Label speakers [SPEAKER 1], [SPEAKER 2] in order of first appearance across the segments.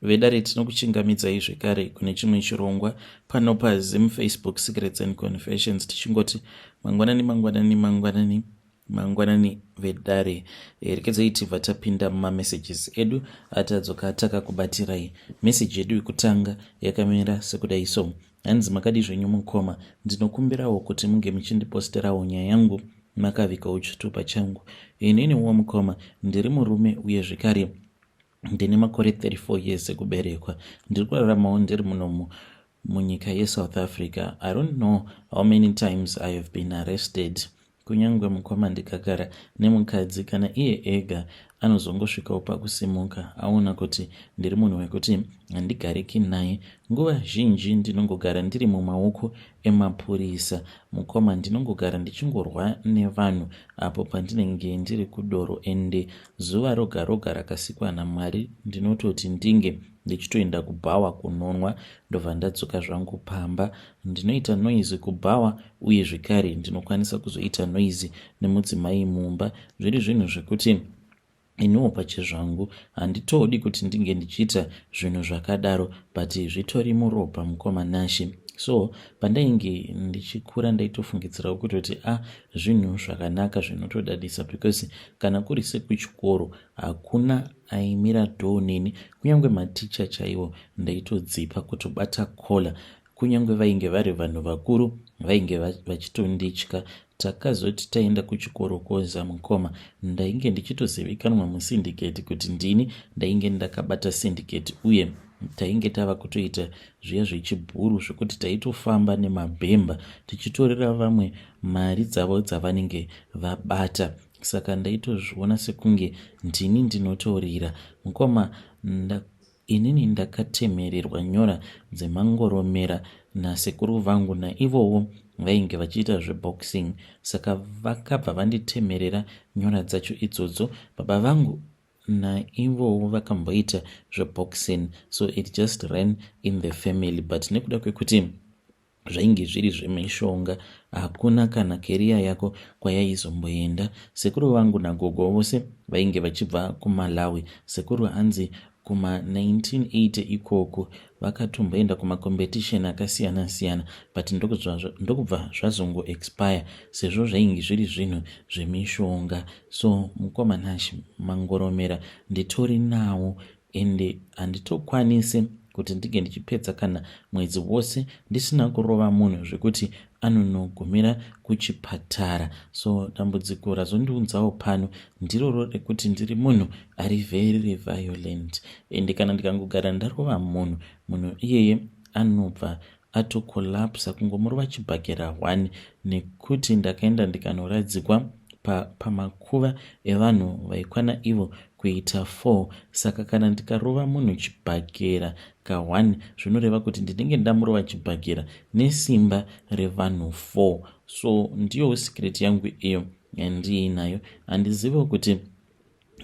[SPEAKER 1] Vedare, tinokuchingamidzai zvekare kune chimwe chirongwa pano paZim Facebook Secrets and Confessions, tichingoti mangwanani, mangwanani, mangwanani, mangwanani vedare. Rekedzai tibva tapinda mumamessages edu atadzoka takakubatirai. Meseji yedu yekutanga yakamira sekudai so: hanzi, "Makadi zvenyu mukoma? Ndinokumbirawo kuti munge muchindiposterawo nyaya yangu makavikawo chitupa changu. Ininiwo mukoma ndiri murume uye zvekare ndine makore 34 years ekuberekwa. Ndiri kuraramawo ndiri munomu munyika yeSouth Africa. I don't know how many times I have been arrested. Kunyange mukoma ndikagara nemukadzi, kana iye ega anozongosvikawo pakusimuka aona kuti ndiri munhu wekuti handigariki naye. Nguva zhinji ndinongogara ndiri mumaoko emapurisa. Mukoma, ndinongogara ndichingorwa nevanhu apo pandinenge ndiri kudoro, ende zuva roga roga rakasikwa naMwari ndinototi ndinge ndichitoenda kubhawa kunonwa, ndobva ndadzoka zvangu pamba. Ndinoita noise kubhawa uye zvekare ndinokwanisa kuzoita noise nemudzimai mumba. Zviri zvinhu zvekuti iniwo pachezvangu handitodi kuti ndinge ndichiita zvinhu zvakadaro, but zvitori muropa, mukoma Nashe. So pandainge ndichikura ndaitofungidzirawo kutoti a ah, zvinhu zvakanaka zvinotodadisa, because kana kuri sekuchikoro hakuna aimira dhoo neni. Kunyange maticha chaiwo ndaitodzipa kutobata collar. Kunyange vainge vari vanhu vakuru, vainge vachitonditya. Takazoti taenda kuchikoro koza, mukoma, ndainge ndichitozivikanwa musyndicate kuti ndini ndainge ndakabata syndicate, uye tainge tava kutoita zviya zvechibhuru zvekuti taitofamba nemabhemba tichitorera vamwe mari dzavo dzavanenge vabata. Saka ndaitozviona sekunge ndini ndinotorira. Mukoma, inini ndakatemererwa nyora dzemangoromera nasekuru vangu, naivowo vainge vachiita zveboxing, saka vakabva vanditemerera nyora dzacho idzodzo. Baba vangu naivowo vakamboita zveboxing, so it just ran in the family. But nekuda kwekuti zvainge zviri zvemishonga, hakuna kana career yako kwayaizomboenda. Sekuru vangu nagogo vose vainge vachibva kuMalawi. Sekuru hanzi kuma1980 ikoko vakatomboenda kumacompetition akasiyana-siyana, but ndokubva zvazongoexpire sezvo zvainge zviri zvinhu zvemishonga. So mukoma Nashe, mangoromera nditori nawo, ende handitokwanisi kuti ndinge ndichipedza kana mwedzi wose ndisina kurova munhu zvekuti anonogumira kuchipatara. So dambudziko razondiunzawo pano ndiroro rekuti ndiri munhu ari very violent, ende kana ndikangogara ndarova munhu, munhu iyeye anobva atocollapsa kungomurova chibhakera 1, nekuti ndakaenda ndikanoradzikwa pamakuva evanhu vaikwana ivo kuita 4. Saka kana ndikarova munhu chibhakera ka1, zvinoreva kuti ndinenge ndamurova chibhakera nesimba revanhu 4. So ndiyo secret yangu iyo yandiinayo. Handizivo kuti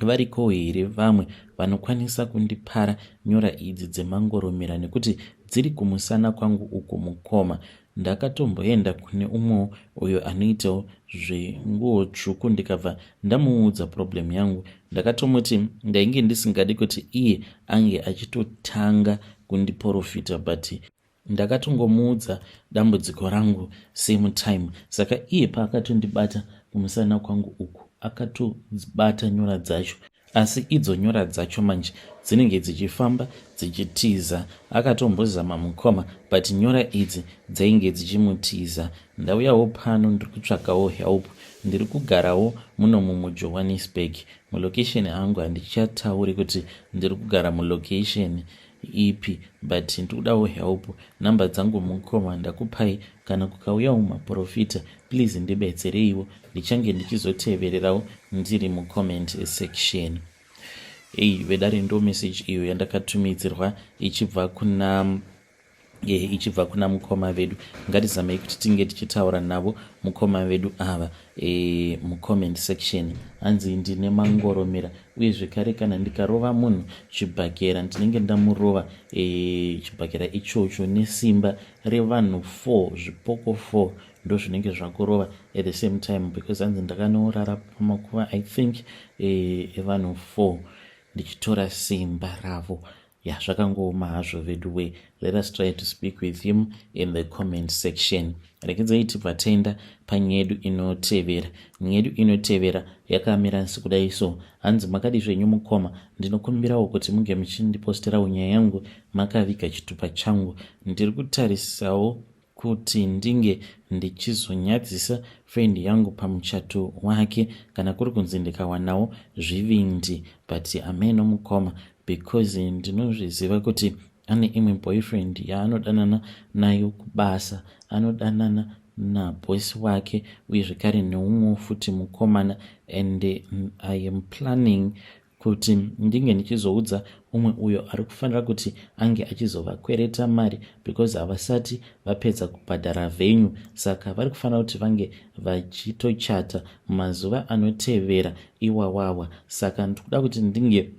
[SPEAKER 1] variko here vamwe vanokwanisa kundipara nyora idzi dzemangoromera, nekuti dziri kumusana kwangu uku. Mukoma, ndakatomboenda kune umwewo uyo anoitawo zvenguo tsvuku, ndikabva ndamuudza problem yangu. Ndakatomuti ndainge ndisingadi kuti iye ange achitotanga kundiprofita, but ndakatongomuudza dambudziko rangu same time. Saka iye paakatondibata kumusana kwangu uku, akatodzibata nyora dzacho, asi idzo nyora dzacho manje dzinenge dzichifamba dzichitiza. Akatombozama mukoma, but nyora idzi dzainge dzichimutiza. Ndauyawo pano, ndiri kutsvakawo help. Ndiri kugarawo munomu muJohannesburg, mulocation angu handichatauri kuti ndiri kugara mulocation ipi, but ndikudawo help. Namba dzangu mukoma ndakupai. Kana kukauyawo maprofita, please ndibetsereiwo. Ndichange ndichizotevererawo ndiri mucomment section." Ei vedare, ndo message iyo yandakatumidzirwa ichibva kuna mukoma vedu. Ngatizamei kuti tinge tichitaura navo mukoma vedu ava mucomment section. Hanzi, "Ndine mangoromera, uye zvekare kana ndikarova munhu chibhakera, ndinenge ndamurova chibhakera ichocho nesimba revanhu 4, zvipoko 4 ndo zvinenge zvakurova at the same time, because hanzi ndakanorara pamakuva, I think evanhu 4, ndichitora simba ravo." Ya, zvakangooma hazvo vedu we. Let us try to speak with him in the comment section. Rekedzai tibva taenda panyaya yedu inotevera. Nyaya yedu inotevera yakamira sekudai so. Hanzi, "Makadi zvenyu mukoma? Ndinokumbirawo kuti munge muchindiposterawo nyaya yangu makaviga chitupa changu. Ndiri kutarisawo kuti ndinge ndichizonyadzisa friend yangu pamuchato wake, kana kuri kunzi ndikawanawo zvivindi. But ameno mukoma, because ndinozviziva kuti ane imwe boyfriend yaanodanana nayo kubasa. Anodanana nabosi wake uye zvekare neumwewo futi mukomana, and I am planning kuti ndinge ndichizoudza umwe uyo ari kufanira kuti ange achizovakwereta mari, because havasati vapedza kubhadhara venue, saka vari kufanira kuti vange vachitochata mumazuva anotevera iwawawa. Saka ndikuda kuti ndinge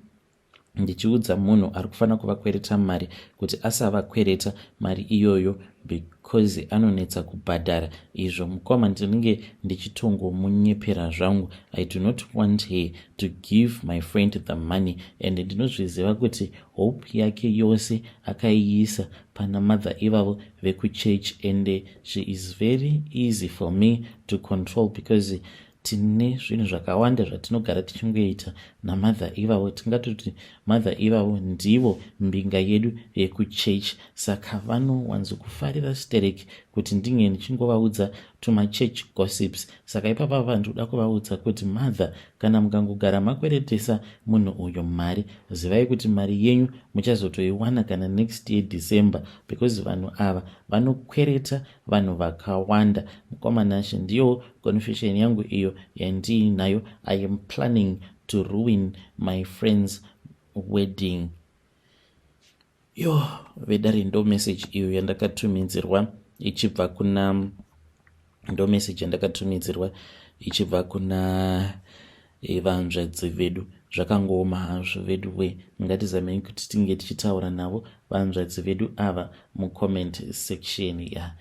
[SPEAKER 1] ndichiudza munhu ari kufanira kuvakwereta mari kuti asavakwereta mari iyoyo, because anonetsa kubhadhara. Izvo mukoma, ndinenge ndichitongomunyepera zvangu. I do not want her to give my friend the money, and ndinozviziva kuti hope yake yose akaiisa pana mother ivavo vekuchurch, and she is very easy for me to control, because tine zvinhu zvakawanda zvatinogara tichingoita namother ivavo. Tingatoti mother ivavo ndivo mbinga yedu yekuchechi, saka vanowanzokufarira stereki kuti ndinge ndichingovaudza tumachurch gossips. Saka ipapa ndikuda kuvaudza kuti, mother, kana mukangogara makweretesa munhu uyu mari, zivai kuti mari yenyu muchazotoiwana kana next year December, because vanhu ava vanokwereta vanhu vakawanda. Mukoma Nashe, ndiyo confession yangu iyo yandiinayo. I am planning to ruin my friend's wedding." Yo vedare, ndo message iyo yandakatumidzirwa ichibva kuna, ndo message yandakatumidzirwa ichibva kuna vanzvadzi vedu. Zvakangooma hazvo vedu we. Ngatizamei kuti tinge tichitaura navo vanzvadzi vedu ava mucomment section. Ya,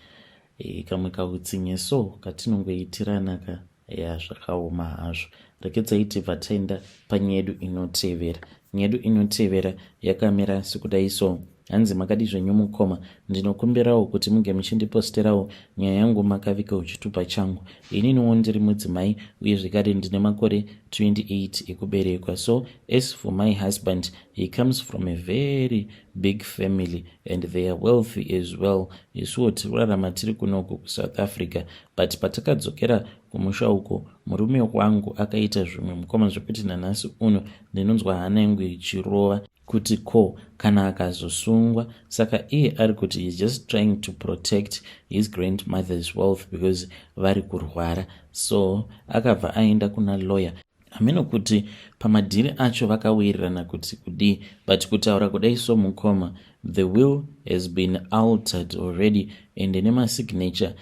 [SPEAKER 1] kamwe kautsinye so katinongoitirana ka. Ya, zvakaoma hazvo. Rekedzai tibva taenda panyaya yedu inotevera. Nyaya yedu inotevera yakamira sekudai so. Hanzi, "Makadi zvenyu mukoma? Ndinokumbirawo kuti munge muchindiposterawo nyaya yangu makavikawo chitupa changu. Ininiwo ndiri mudzimai uye zvekare ndine makore 28 ekuberekwa. So as for my husband, he comes from a very big family and they are wealthy as well. Isuwo tiri kurarama tiri kunoku kuSouth Africa, but patakadzokera kumusha uko, murume wangu akaita zvimwe mukoma zvekuti nanhasi uno ndinonzwa hana yangu ichirova kuti ko kana akazosungwa. Saka iye ari kuti he's just trying to protect his grandmother's wealth because vari kurwara. So akabva aenda kuna lawyer. Hameno kuti pamadhiri acho vakawirirana kuti kudii, but kutaura kudai so mukoma, the will has been altered already and nemasignature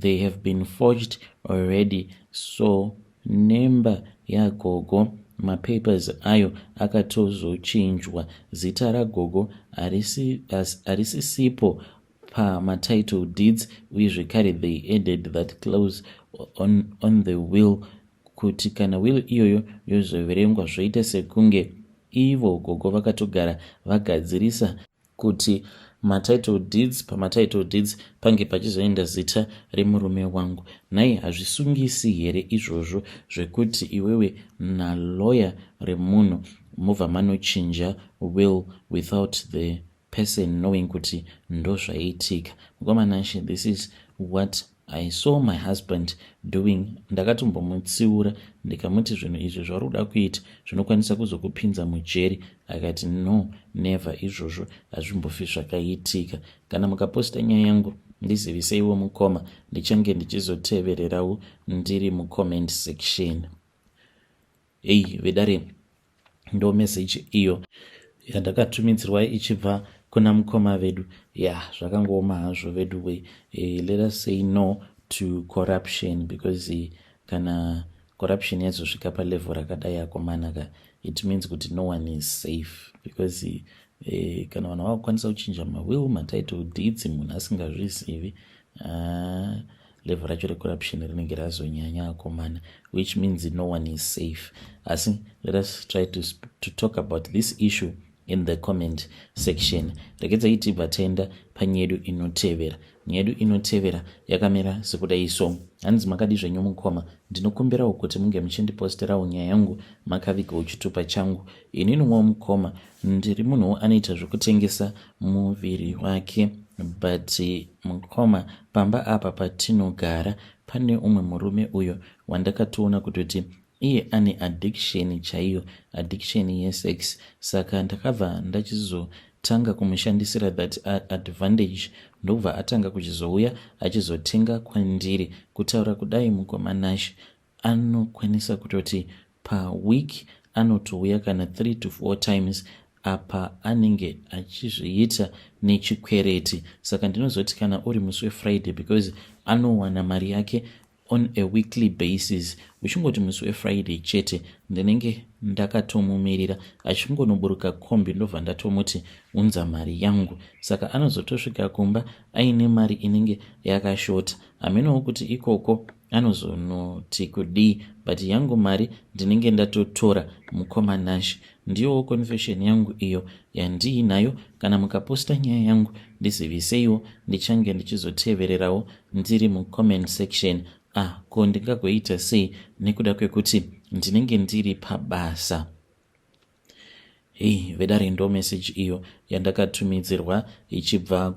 [SPEAKER 1] they have been forged already. So nemba yagogo, mapapers ayo akatozochinjwa. Zita ragogo harisisipo pamatitle deeds, uye zvekare they added that clause on the will kuti kana will iyoyo yozoverengwa, zvoita sekunge ivo gogo vakatogara vagadzirisa kuti matitle deeds, pamatitle deeds pange pachizoenda zita remurume wangu. Nhai, hazvisungisi here izvozvo zvekuti iwewe naloya remunhu mobva manochinja will without the person knowing kuti ndozvaitika? Mukoma Nashe, this is what I saw my husband doing. Ndakatombomutsiura ndikamuti zvinhu izvi zvauri kuda kuita zvinokwanisa kuzokupinza mujeri. Akati no, never, izvozvo hazvimbofi zvakaitika. Kana mukaposta nyaya yangu, ndiziviseiwo mukoma, ndichange ndichizotevererawo ndiri mucomment section." Ei vedare, ndo message iyo yandakatumidzirwa ichibva kuna mukoma vedu. Ya, zvakangooma hazvo vedu we. Let us say no to corruption, because kana corruption yazosvika palevel rakadai, akomanaka, it means kuti no one is safe, because kana vanhu vakukwanisa kuchinja mawill, matitle deeds, munhu asingazvizivi, level racho recorruption rinenge razonyanya akomana, which means no one is safe. Asi let us try to talk about this issue in the comment section. Regedzai tibva taenda panyedu inotevera. Nyedu inotevera yakamira sekudai so. Hanzi makadi zvenyu mukoma, ndinokumbirawo kuti munge muchindiposterawo nyaya yangu makavigawo chitupa changu. Ininiwo mukoma ndiri munhuwo anoita zvekutengesa muviri wake, but mukoma pamba apa patinogara pane umwe murume uyo wandakatoona kutoti iye ane addiction chaiyo, addiction yesex. Saka ndakabva ndachizotanga kumushandisira that advantage, ndobva atanga kuchizouya achizotenga kwandiri. Kutaura kudai mukoma Nash, anokwanisa kutoti paweek anotouya kana 3 to 4 times. Apa anenge achizviita nechikwereti, saka ndinozoti kana uri musi weFriday, because anowana mari yake on a weekly basis, uchingoti musi weFriday chete ndinenge ndakatomumirira achingonoburuka kombi, ndobva ndatomuti unza mari yangu. Saka anozotosvika kumba aine mari inenge yakashota. Hamenowo kuti ikoko anozonoti kudii, but yangu mari ndinenge ndatotora. Mukoma Nash, ndiyowo confession yangu iyo yandiinayo. Kana mukaposta nyaya yangu ndiziviseiwo, ndichange ndichizotevererawo ndiri mucomment section. Ah, ko ndingagoita sei nekuda kwekuti ndinenge ndiri pabasa? Hei vedare, ndo message iyo yandakatumidzirwa ichibva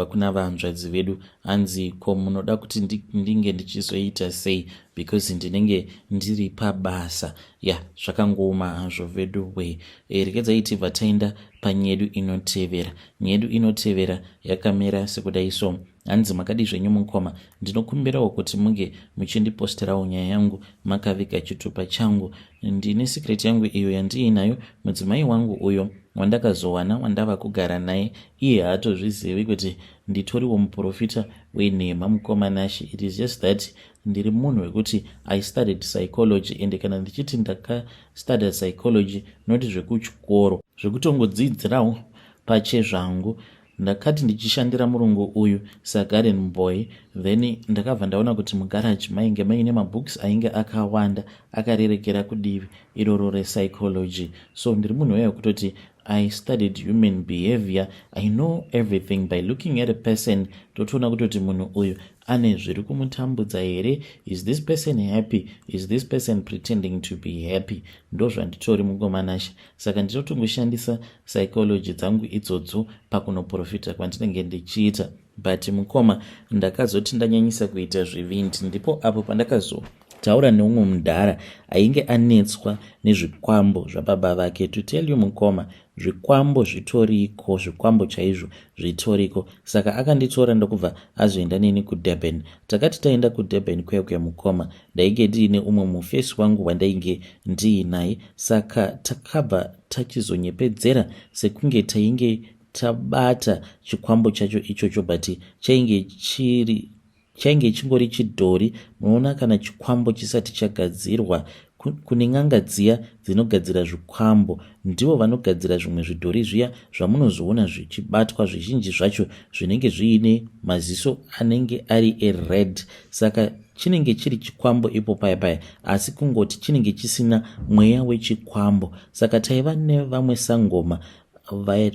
[SPEAKER 1] kuna vanzvadzi vedu. Hanzi ko munoda kuti ndinge ndichizoita sei because ndinenge ndiri pabasa? Ya, zvakangooma hazvo vedu we. Regedzai tibva taenda panyedu inotevera. Nyedu inotevera yakamira sekudai so. Hanzi makadi zvenyu mukoma, ndinokumbirawo kuti munge muchindiposterawo nyaya yangu makaviga chitupa changu. Ndine secret yangu iyo yandiinayo. Mudzimai wangu uyo wandakazowana wandava kugara naye, iye haatozvizivi kuti nditoriwo muprofita wenhema. Mukoma Nashi, it is just that ndiri munhu wekuti I studied psychology, and kana ndichiti ndakastudy psychology, noti zvekuchikoro, zvekutongodzidzirawo pachezvangu. Ndakati ndichishandira murungu uyu sagarden boy, then ndakabva ndaona kuti mugaraji mainge maine mabooks ainge akawanda akarerekera kudivi iroro repsychology. So ndiri munhu weyo kutoti I studied human behavior. I know everything by looking at a person. Totoona kutoti munhu uyu ane zviri kumutambudza here, is this person happy, is this person pretending to be happy? Ndo zvanditori, mukoma Nashe. Saka ndinotongoshandisa psychology dzangu idzodzo pakunoprofita kwandinenge ndichiita. But mukoma, ndakazoti ndanyanyisa kuita zvivindi, ndipo apo pandakazotaura neumwe mudhara ainge anetswa nezvikwambo zvababa vake. To tell you mukoma, zvikwambo zvitoriko, zvikwambo chaizvo zvitoriko. Saka akanditora ndokubva azoenda neni kuDurban. Takati taenda kuDurban kuya, mukoma, ndainge ndiine umwe mufesi wangu wandainge ndiinaye. Saka takabva tachizonyepedzera sekunge tainge tabata chikwambo chacho ichocho, but chainge chiri chainge chingori chidhori. Munoona kana chikwambo chisati chagadzirwa, kune n'anga dziya dzinogadzira zvikwambo, ndivo vanogadzira zvimwe zvidhori zviya zvamunozoona zvichibatwa. Zvizhinji zvacho zvinenge zviine maziso anenge ari ered. Saka chinenge chiri chikwambo ipo paya paya, asi kungoti chinenge chisina mweya wechikwambo. Saka taiva nevamwe sangoma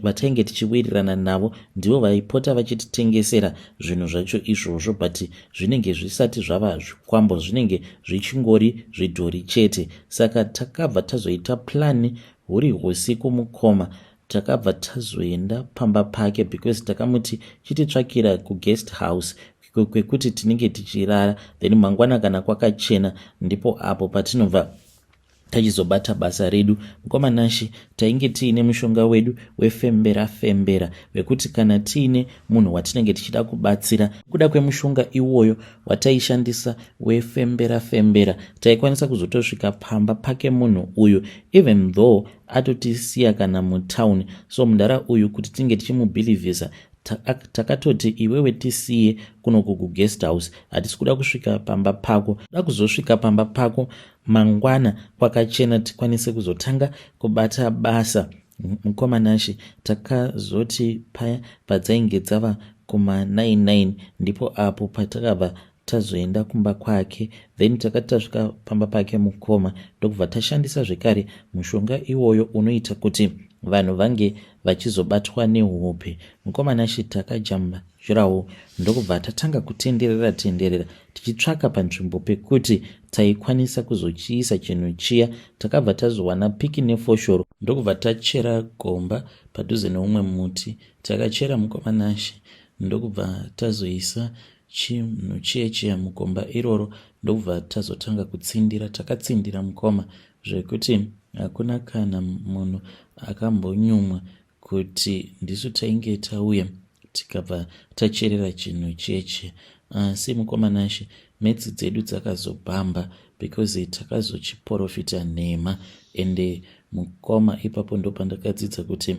[SPEAKER 1] vatainge tichiwirirana navo, ndivo vaipota vachititengesera zvinhu zvacho izvozvo, but zvinenge zvisati zvava zvikwambo, zvinenge zvichingori zvidhori chete. Saka takabva tazoita plan huri usiku mukoma. Takabva tazoenda pamba pake because takamuti chititsvakira kuguest house kwekuti tinenge tichirara, then mangwana kana kwakachena ndipo apo patinobva tachizobata basa redu. Mukoma Nashi, tainge tiine mushonga wedu wefembera fembera, wekuti kana tiine munhu watinenge tichida kubatsira, kuda kwemushonga iwoyo wataishandisa wefembera fembera, taikwanisa kuzotosvika pamba pake munhu uyu even though atotisiya kana mutauni. So mudhara uyu, kuti tinge tichimubhilivhisa, takatoti iwewe tisiye kunoku kuguest house, hatisi kuda kusvika pamba pako, da kuzosvika pamba pako mangwana kwakachena tikwanise kuzotanga kubata basa. Mukoma Nashi, takazoti paya padzainge dzava kuma99, ndipo apo patakabva. tazoenda kumba kwake. Then takati tasvika pamba pake mukoma, ndokubva tashandisa zvekare mushonga iwoyo unoita kuti vanhu vange vachizobatwa nehope. Mukoma Nashe, takajamba jurawo ndokubva tatanga kutenderera tenderera tichitsvaka panzvimbo pekuti taikwanisa kuzochiisa chinhu chiya. Takabva tazowana piki nefoshoro, ndokubva tachera gomba padhuze neumwe muti. Takachera, mukoma Nashe, ndokubva tazoisa chinhu chiye chiya mugomba iroro, ndokubva tazotanga kutsindira. Takatsindira, mukoma, zvekuti hakuna kana munhu akambonyumwa kuti ndisu tainge tauya tikabva tacherera chinhu cheche. Asi mukoma Nashe, maths dzedu dzakazobhamba because takazochiprofita nhema. Ende mukoma, ipapo ndopandakadzidza kuti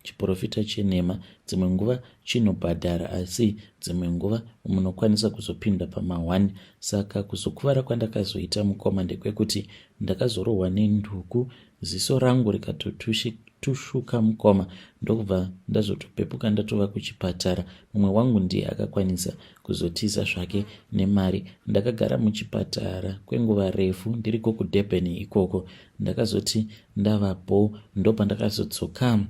[SPEAKER 1] chiprofita chenhema dzimwe nguva chinobhadhara, asi dzimwe nguva munokwanisa kuzopinda pama1. Saka kuzokuvara kwandakazoita, mukoma, ndekwekuti ndakazorohwa nenduku, ziso rangu rikatotushuka, mukoma, ndokubva ndazotopepuka ndatova kuchipatara. Mumwe wangu ndiye akakwanisa kuzotiza zvake nemari. Ndakagara muchipatara kwenguva refu ndiriko kuDurban ikoko. Ndakazoti ndavapo, ndopandakazodzoka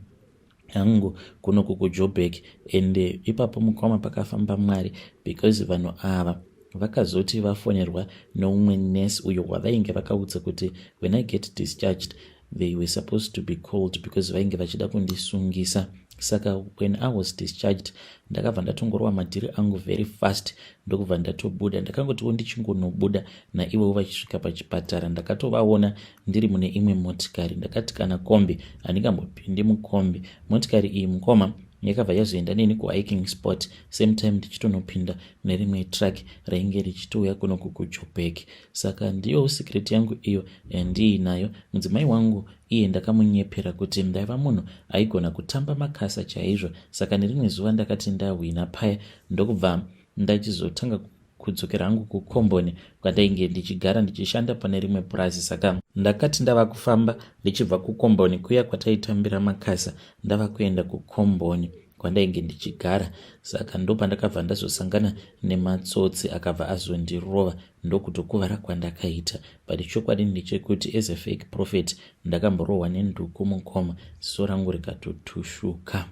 [SPEAKER 1] hangu kunoku kuJoburg. Ende ipapo, mukoma, pakafamba Mwari, because vanhu ava vakazoti vafonerwa neumwe nurse uyo wavainge vakaudza kuti when I get discharged, they were supposed to be called because vainge vachida kundisungisa. Saka when I was discharged, ndakabva ndatongorwa madhiri angu very fast, ndokubva ndatobuda. Ndakangotiwo ndichingonobuda, naivowo vachisvika pachipatara. Ndakatovaona ndiri mune imwe motikari. Ndakati kana kombi handingambopindi mukombi. Motikari iyi, mukoma, yakabva yazoenda neni kuhiking spot, same time ndichitonopinda nerimwe truck rainge richitouya kunoku kuJoburg. Saka ndiyo secret yangu iyo yandiinayo. Mudzimai wangu iye ndakamunyepera kuti ndaiva munhu aigona kutamba makasa chaizvo. Saka nerimwe zuva ndakati ndahwina paya, ndokubva ndachizotanga kudzokera hangu kukomboni kwandainge ndichigara ndichishanda pane rimwe purazi. Saka ndakati ndava kufamba ndichibva kukomboni kuya kwataitambira makasa, ndava kuenda kukomboni kwandainge ndichigara, saka ndopandakabva ndazosangana nematsotsi akabva azondirova, ndokutokuvara kwandakaita. But chokwadi ndechekuti as a fake prophet ndakamborohwa nenduku, mukoma, ziso rangu rikatotushuka.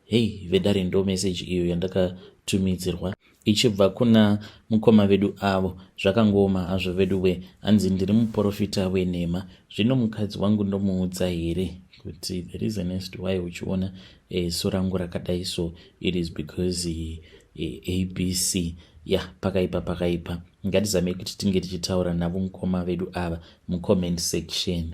[SPEAKER 1] Hei vedare, ndo meseji iyo yandakatumidzirwa ichibva kuna mukoma vedu avo. Zvakangooma hazvo vedu we. Hanzi ndiri muprofita wenhema. Zvino mukadzi wangu ndomuudza here kuti the reason as to why uchiona so rangu rakadai, so it is because ABC? Ya yeah, pakaipa, pakaipa. Ngatizamei kuti tinge tichitaura navo mukoma vedu ava mucomment section.